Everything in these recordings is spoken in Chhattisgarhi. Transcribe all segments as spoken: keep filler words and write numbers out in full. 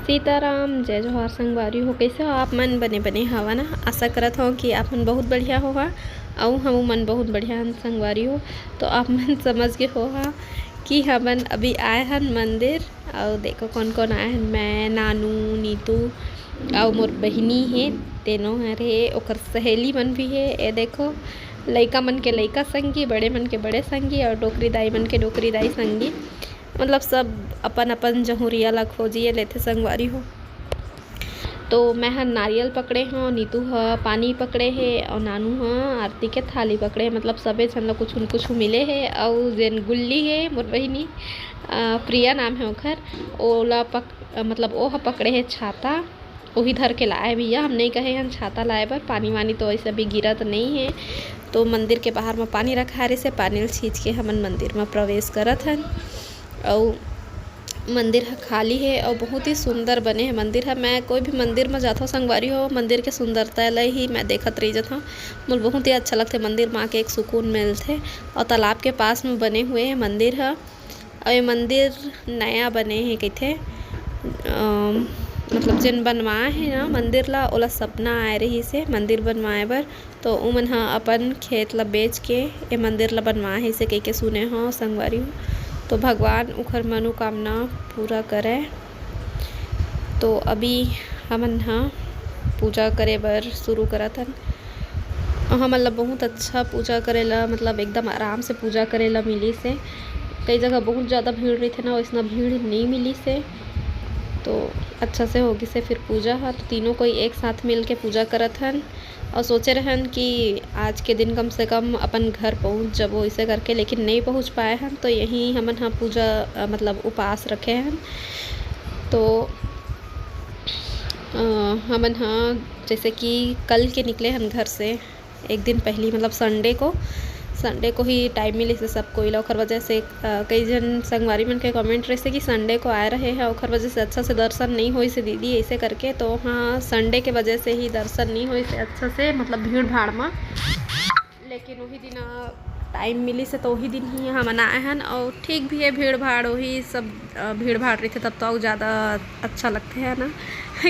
सीताराम, जय जोहार संगवारी हो। कैसे हो आप मन? बने बने हवा ना? आशा करत हो कि आप मन बहुत बढ़िया होहा, अउ हम मन बहुत बढ़िया हन संगवारी हो। तो आप मन समझ गे होहा कि हमन अभी आए हन मंदिर। अउ देखो कौन कौन आए हन, मैं, नानू, नीतू अउ मोर बहिनी हे, तेनो हर हे, ओकर सहेली मन भी हे। ए देखो, लइका मन के लइका संगी, बड़े मन के बड़े संगी अउ डोकरी दाई मन के डोकरी दाई संगी। मतलब सब अपन अपन जहुरिया ला खोजिए लेथे संगवारी हो। तो मैं ह नारियल पकड़े हव, नीतू ह पानी पकड़े हे अउ नानू ह आरती के थाली पकड़े हे। मतलब सबे झन ला कुछु न कुछु मिले हे। अउ जेन गुल्ली हे मोर बहिनी, अ, प्रिया नाम हे ओखर, ओला पक-, मतलब ओ ह पकड़े हे छाता, ओही धर के लाए हे भैया। हम नहीं कहे हन छाता लाए बर, पानी वानी तो ऐसे भी गिरत नहीं है। तो मंदिर के बाहर में पानी रखा रहिस हे, पानी ल छींच के हमन मंदिर में प्रवेश करत हन। अउ मंदिर ह खाली हे अउ बहुत ही सुंदर बने हे मंदिर ह। मैं कोई भी मंदिर में जाथव संगवारी हो, मंदिर के सुंदरता ल ही मैं देखत रह जाथव। मोला बहुत ही अच्छा लगथे मंदिर में आके, एक सुकून मिलथे। अउ तालाब के पास में बने हुए हे मंदिर ह। अउ ये मंदिर नया बने हे कहिथे, अम, मतलब जेन बनवाए हे ना मंदिर ला, ओला सपना आए रहिस हे मंदिर बनवाए बर। तो उमन ह अपन खेत ला बेच के ए मंदिर ला बनवाए हे से कहिके सुने हो संगवारी हो। तो भगवान उखर मनोकामना पूरा करे। तो अभी हमन ह पूजा करे बर शुरू करत हन। अउ हमन ला बहुत अच्छा पूजा करे ला, मतलब एकदम आराम से पूजा करे ला मिलिस हे। कई जगह बहुत ज़्यादा भीड़ रहिथे ना, वैसना भीड़ नहीं मिलिस हे, तो अच्छा से हो गिस हे फिर पूजा ह। तो तीनों कोई एक साथ मिल के पूजा करत हन अउ सोचे रहन कि आज के दिन कम से कम अपन घर पहुँच जबो, इसे करके, लेकिन नहीं पहुँच पाए हन। तो यहीं हमन ह पूजा, अ, मतलब उपास रखे हन। तो अ, हमन ह जैसे कि कल के निकले हन घर से, एक दिन पहली, मतलब संडे को, संडे को ही टाइम मिलिस हे सब कोई ला। ओखर वजह से, अ, कई झन संगवारी मन के कमेंट रहिस हे कि संडे को आए रहे हैं, ओखर वजह से अच्छा से दर्शन नहीं होइस हे दीदी, ऐसे करके। तो हाँ, संडे के वजह से ही दर्शन नहीं होइस हे अच्छा से, मतलब भीड़ भाड़ में। लेकिन वही दिन, अ, टाइम मिलिस हे तो वही दिन ही हमन आए हन। और ठीक भी है, भीड़ भाड़, वही सब, अ, भीड़ भाड़ रहिथे तब तो अउ ज़्यादा अच्छा लगथे, है ना?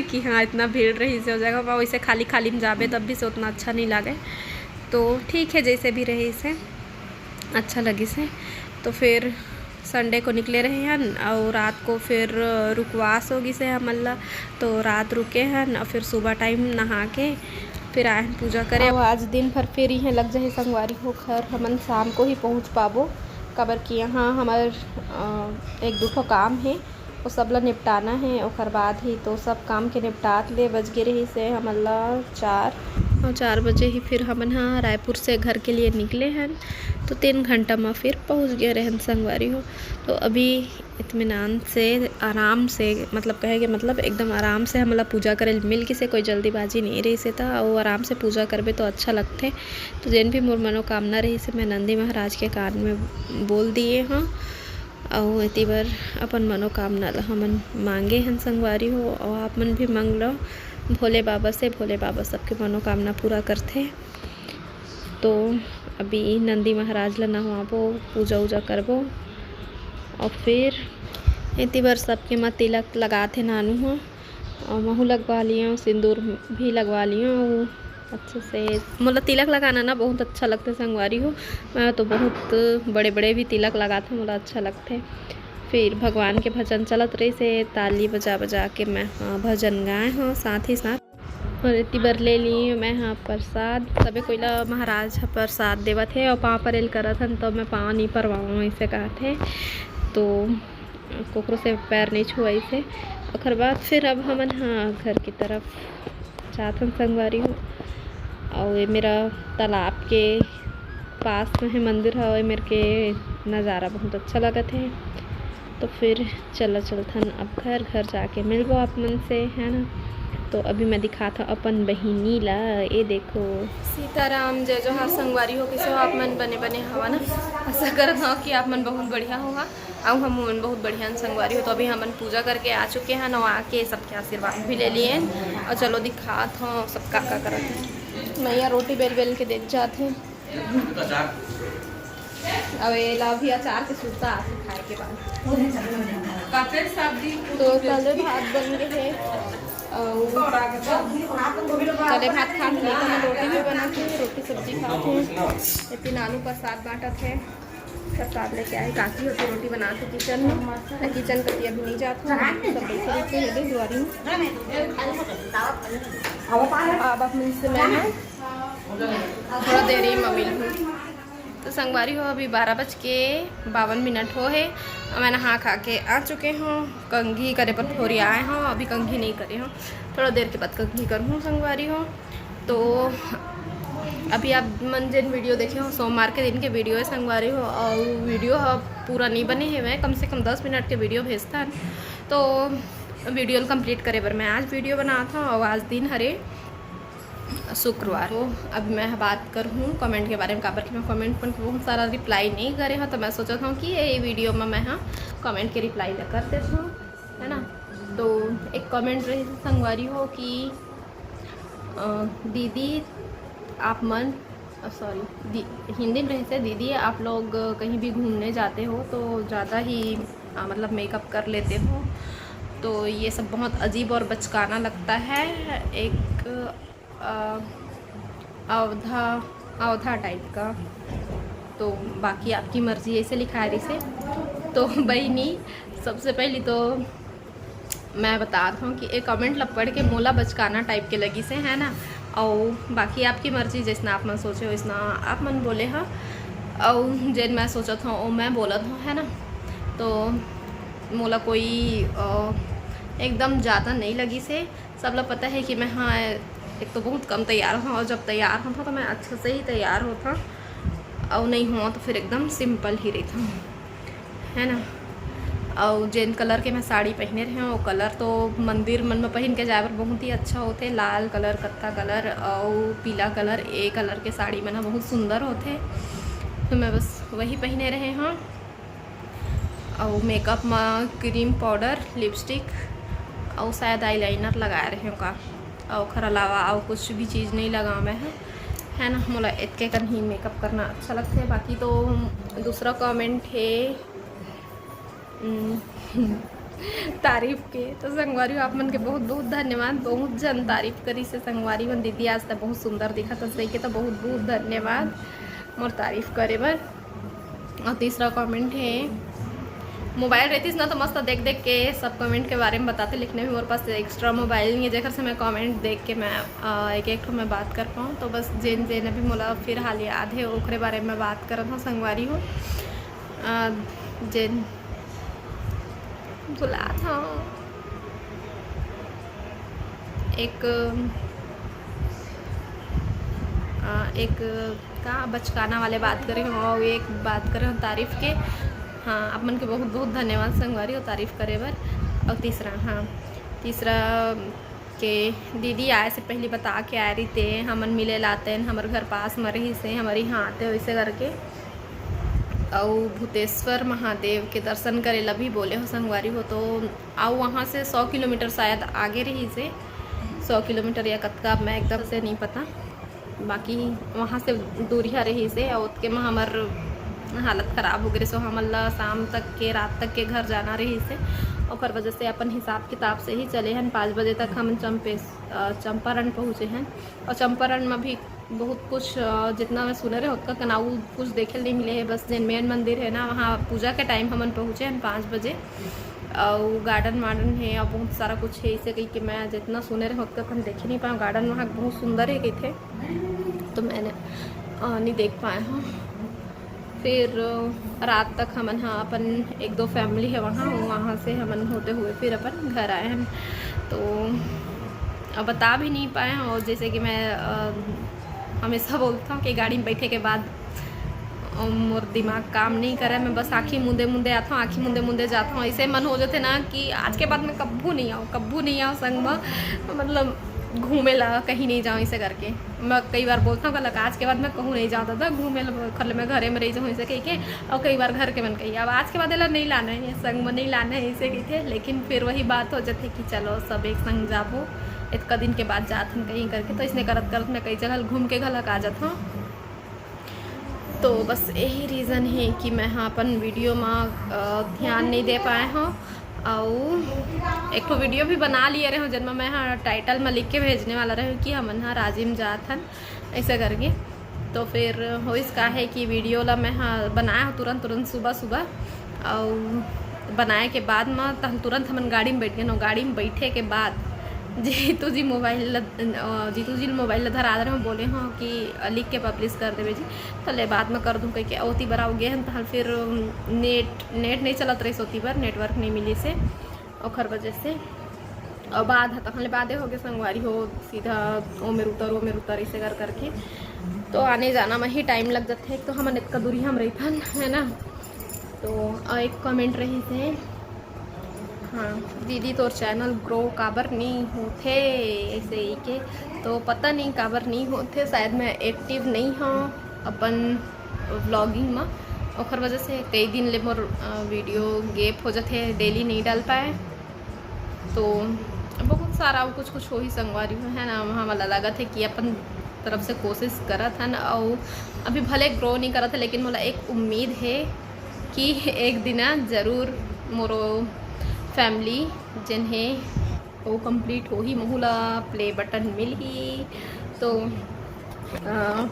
कि हाँ, इतना भीड़ रहिस हे ओ जगह पर, वैसे खाली खाली में जाबे तब भी से उतना अच्छा नहीं लागे। तो ठीक है, जैसे भी रहिस हे, अच्छा लगिस हे। तो फिर संडे को निकले रहे हन अउ रात को फिर रुकवास हो गिस हे हमन ला, तो रात रुके हन अउ फिर सुबह टाइम नहा के फिर आए हन पूजा करे। अउ आज दिन भर फिर इहें लग जाही संगवारी हो घर, हमन शाम को ही पहुँच पाबो, काबर कि यहाँ हमर, अ, एक दू ठो काम हे, वो सब ला निपटाना हे, ओकर बाद ही तो सब काम के निपटात ले बज गे रहिस हे हमन ला चार। अउ चार बजे ही फिर हमन ह रायपुर से घर के लिए निकले हन, तो तीन घंटा म फिर पहुँच गए रहन संगवारी हो। तो अभी इत्मीनान से, आराम से, मतलब कहे के मतलब एकदम आराम से हमला पूजा करे ल मिल गिस हे, कोई जल्दीबाजी नहीं रहिस हे, त अउ आराम से पूजा करबे तो अच्छा लगथे। तो जेन भी मोर मनोकामना रहिस हे, मैं नंदी महाराज के कान में बोल दिए हूँ। अउ एती बर अपन मनोकामना ल हमन मांगे हन संगवारी हो, अउ आप मन भी मांग लो भोले बाबा से। भोले बाबा सबके मनोकामना पूरा करथे। तो अभी नंदी महाराज ल नहवाबो, पूजा उजा करबो, अउ फिर एती बर सबके म तिलक लगाथे नानू ह। अउ महू लगवा लियो, सिंदूर भी लगवा लियो। अउ अच्छे से मोला तिलक लगाना ना बहुत अच्छा लगथे संगवारी हो। मैं तो बहुत बड़े बड़े भी तिलक लगाथे, मोला अच्छा लगथे। फिर भगवान के भजन चलत रहिस हे, ताली बजा बजा के मैं ह भजन गाए हव साथ ही साथ। और एती बर ले ली मैं ह प्रसाद। सबे कोई ला महाराज ह प्रसाद देवत हे और पाँव परेल करत हन, तो मैं पाँव नहीं परवाऊँ, ऐसे कहत हे। तो कोकरो से पैर नहीं छुआइस हे। ओकर बाद फिर अब हमन ह घर की तरफ जात हन संगवारी हो। और ये मेरा तालाब के पास में है मंदिर ह, और ये मेरे के नज़ारा बहुत अच्छा लगत है। तो फिर चलो चलथन अब घर, घर जाके मिलबो आप मन से, है ना। तो अभी मैं दिखात हूँ अपन बहिनी ला, ये देखो। सीताराम, जय जोहार संगवारी हो, कैसे हो आप मन? बने बने हवा ना? आशा करत हूँ कि आप मन बहुत बढ़िया होहा। अउ हम मन बहुत बढ़िया हन संगवारी हो। तो अभी हमन पूजा करके आ चुके हैं और आके सबके आशीर्वाद भी ले लिए हैं। और चलो दिखात हूँ सब का का करत हैं। मैया रोटी बेल बेल के देत जात है। अब ये ला भी अचार के सुरता आथे खाए के बाद। तो तले भात बन गे हे, अउ तले भात खान के बाद रोटी भी बना थे, रोटी सब्जी खात हे। एती नानू प्रसाद बांटत हे, प्रसाद लेके आए। काकी होती रोटी बना थे किचन में, मैं किचन कती अभी नहीं जात हूँ, सब बैठे रहते हैं दुआरी में। अब आप मन से मैं ना थोड़ा देरी में मिलहूँ। तो संगवारी हो, अभी बारह बज के बावन मिनट हो हे, अउ मैं नहा खा के आ चुके हूँ। कंघी करे पर ठोरी आए हूँ, अभी कंघी नहीं करे हूँ, थोड़ा देर के बाद कंघी करहूँ संगवारी हो। तो अभी आप मन जेन वीडियो देखे हो सोमवार के दिन के वीडियो है संगवारी हो, अउ वीडियो ह पूरा नहीं बने हे, मैं कम से कम दस मिनट के वीडियो भेजथन। तो वीडियो ल कंप्लीट करे बर मैं आज वीडियो बनात हूँ, अउ आज दिन हरे शुक्रवार। तो अब मैं बात करहूँ कमेंट के बारे में, काबर कि मैं कमेंट मन के बहुत सारा रिप्लाई नहीं करे हूँ, तो मैं सोचत हूँ कि ये वीडियो में मैं हाँ कमेंट के रिप्लाई ला कर देत हूँ, है ना। तो एक कमेंट रहे संगवारी हो कि अ, दीदी आप मन, सॉरी, हिंदी में रहे से, दीदी आप लोग कहीं भी घूमने जाते हो तो ज़्यादा ही अ, मतलब मेकअप कर लेते हो, तो ये सब बहुत अजीब और बचकाना लगता है। एक अ, अवधा अवधा टाइप का। तो बाकी आपकी मर्जी, ऐसे लिखा है इसे। तो बहनी, सबसे पहली तो मैं बतात हूँ कि एक कमेंट ला पढ़ के मोला बचकाना टाइप के लगी से, है ना। और बाकी आपकी मर्जी, जैसना आप मन सोचे हो वैसना आप मन बोले हो, और जेन मैं सोचत हूँ वो मैं बोलत हूँ, है ना। तो मोला कोई अ, एकदम ज़्यादा नहीं लगी से। सबला पता है कि मैं हाँ एक तो बहुत कम तैयार होथों, और जब तैयार होथों तो मैं अच्छे से ही तैयार होथों, और नहीं हो तो फिर एकदम सिंपल ही रहथों, है ना। और जेन कलर के मैं साड़ी पहने रहे हूँ, वो कलर तो मंदिर मन में पहन के जाए बर बहुत ही अच्छा होथे। लाल कलर, कत्था कलर और पीला कलर, ये कलर के साड़ी मन ह बहुत सुंदर होथे, तो मैं बस वही पहने रहे हूँ। और मेकअप में क्रीम पाउडर, लिपस्टिक और शायद आईलाइनर लगाए रहे हूँ का, और ओखर अलावा और कुछ भी चीज़ नहीं लगावे है, है ना। मोला इतके कन ही मेकअप करना अच्छा लगथे। बाकी तो दूसरा कमेंट है, उम, तारीफ के। तो संगवारी हो, आप मन के बहुत बहुत धन्यवाद। बहुत जन तारीफ करी से संगवारी मन, दीदी आज तक बहुत सुंदर दिखत हस कहिके, तो बहुत बहुत धन्यवाद मोर तारीफ करे बर। और तीसरा कमेंट है, मोबाइल रहतीस ना तो मस्त देख देख के सब कमेंट के बारे में बताते, लेकिन अभी मोर पास एक्स्ट्रा मोबाइल नहीं है, जेकर से मैं कमेंट देख के मैं अ, एक एक ठो मैं बात कर पाऊँ। तो बस जेन जेन अभी मोला फिलहाल याद है ओकरे बारे में बात करत हूँ संगवारी हो। अ, जेन बुलात हूँ एक अ, एक का बचकाना वाले बात करे हूँ और एक बात करे हूँ तारीफ के। हाँ, आप मन के बहुत बहुत धन्यवाद संगवारी हो तारीफ करे बर। और तीसरा, हाँ, तीसरा के दीदी आए से पहले बता के आए रहिते, हमन मिले लाते, हमर घर पास में रही से, हमर यहाँ आते वैसे करके। अउ भूतेश्वर महादेव के दर्शन करे ला भी बोले हो संगवारी हो, तो अउ वहाँ से सौ किलोमीटर शायद आगे रही से, सौ किलोमीटर या कतका, मैं एकदम से नहीं पता। बाकी वहाँ से दूरिया रही से, अउ ओतके में हमर हालत खराब हो गई, सो हमन ला शाम तक के, रात तक के घर जाना रही से, ओकर वजह से अपन हिसाब किताब से ही चले हन। पाँच बजे तक हमन चंपे अ, चंपारण पहुँचे हन। और चंपारण में भी बहुत कुछ अ, जितना मैं सुने रहे ओतका कन अउ कुछ देखे नहीं मिले है। बस जेन मेन मंदिर है ना, वहाँ पूजा के टाइम हमन पहुँचे हन पाँच बजे। और गार्डन वार्डन है और बहुत सारा कुछ है, इसे कही कि मैं जितना सुने रहे ओतका कन देखे नहीं पाए। गार्डन वहाँ बहुत सुंदर है कही थे, तो मैंने अ, नहीं देख पाए हूँ। फिर अ, रात तक हमन ह अपन एक दो फैमिली है वहाँ, वहाँ से हमन होते हुए फिर अपन घर आए हैं। तो अब बता भी नहीं पाए हैं। और जैसे कि मैं अ, हमेशा बोलता हूँ कि गाड़ी में बैठे के बाद अ, मोर दिमाग काम नहीं करे, मैं बस आँखी मूंदे मूंदे आता हूँ, आँखी मूंदे मूंदे जाता हूँ। ऐसे मन हो जाते ना कि आज के बाद मैं कब्बू नहीं आऊँ, कब्बू नहीं आऊँ संग में, मतलब घूमे ला कहीं नहीं जाऊँ, ऐसे करके। मैं कई बार बोलता हूँ, "कल आज के बाद मैं कहूँ नहीं जाऊँ दादा घूमे ला, खाली मैं घरे में रही जाऊँ," ऐसे कही के। और कई बार घर के मन कही, "अब आज के बाद एला नहीं लाना है, संग में नहीं लाना है," ऐसे कही थे। लेकिन फिर वही बात हो जाते कि चलो सब एक संग जाबो, इतका दिन के बाद जात हन कहीं करके। तो इसने करत करत मैं कई जगह घूम के घलक आ जाता हूँ। तो बस यही रीज़न है कि मैं हाँ अपन वीडियो में अ, ध्यान नहीं दे पाए हूँ। अउ एक ठो वीडियो भी बना लिए रहे हूँ, जेन म मैं ह टाइटल म लिख के भेजने वाला रहे हूँ कि हमन ह राजिम जात हन, ऐसे करके। तो फिर होइस का है कि वीडियो ला मैं ह बनाए हूँ तुरंत तुरंत सुबह सुबह, अउ बनाए के बाद म तहन तुरंत हमन गाड़ी में बैठ गए। गाड़ी में बैठे के बाद जीतू जी मोबाइल ला, अ, जीतू जी मोबाइल ला धरा रहे हूँ, बोले हूँ कि लिख के पब्लिश कर देवे जी, तो ले बाद में कर दूँ कह के। ओती बर अउ गे हन, तहन फिर नेट नेट नहीं चलत रहिस ओती बर, नेटवर्क नहीं मिलिस हे, ओखर वजह से। और बाद ह तहन ले बादे हो गए संगवारी हो, सीधा ओ मेर उतर, ओ मेर उतर, ऐसे कर करके तो आने जाना में ही टाइम लग जाथे। एक तो हमन इतना दूरी हम रहिथन, है ना। तो अ, एक कमेंट रहिस हे, हाँ, दीदी तोर चैनल ग्रो काबर नहीं होथे, ऐसे ही के। तो पता नहीं काबर नहीं होथे, शायद मैं एक्टिव नहीं हूँ अपन व्लॉगिंग में, ओखर वजह से कई दिन ले मोर अ, वीडियो गैप हो जाथे, डेली नहीं डाल पाए। तो बहुत सारा कुछ कुछ होही संगवारी हो, है ना। हमला लगत है कि अपन तरफ से कोशिश करत हन, अउ अभी भले ग्रो नहीं करत है, लेकिन मोला एक उम्मीद है कि एक दिन जरूर मोरो फैमिली जेन है वो कंप्लीट होही, महू ला प्ले बटन मिलही। तो अ,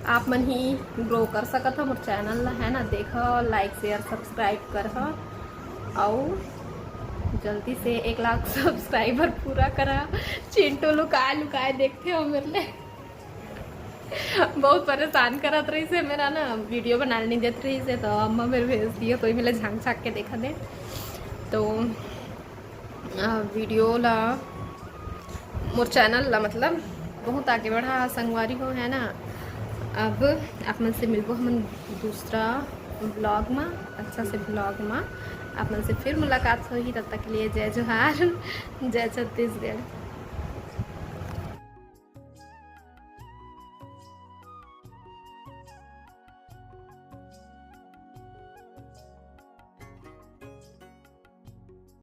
आप मन ही ग्रो कर सकत हो मोर चैनल ला, है ना। देखो, लाइक शेयर सब्सक्राइब कर, अउ जल्दी से एक लाख सब्सक्राइबर पूरा करा। चिंटू लुकाए लुकाए देखते हो मेरे लिए, बहुत परेशान करत रहिस हे मेरा ना, वीडियो बनाने नहीं देत रहिस हे, तो अम्मा मेरे भेज दिए, तो ही मेरे झांक झांक के देखा दे। तो अ, वीडियो ला, मोर चैनल ला मतलब बहुत आगे बढ़ा संगवारी हो, है ना। अब आप मन से मिलबो हमन दूसरा व्लॉग में, अच्छा से व्लॉग में आप मन से फिर मुलाकात होगी। तब तक के लिए जय जोहार, जय छत्तीसगढ़।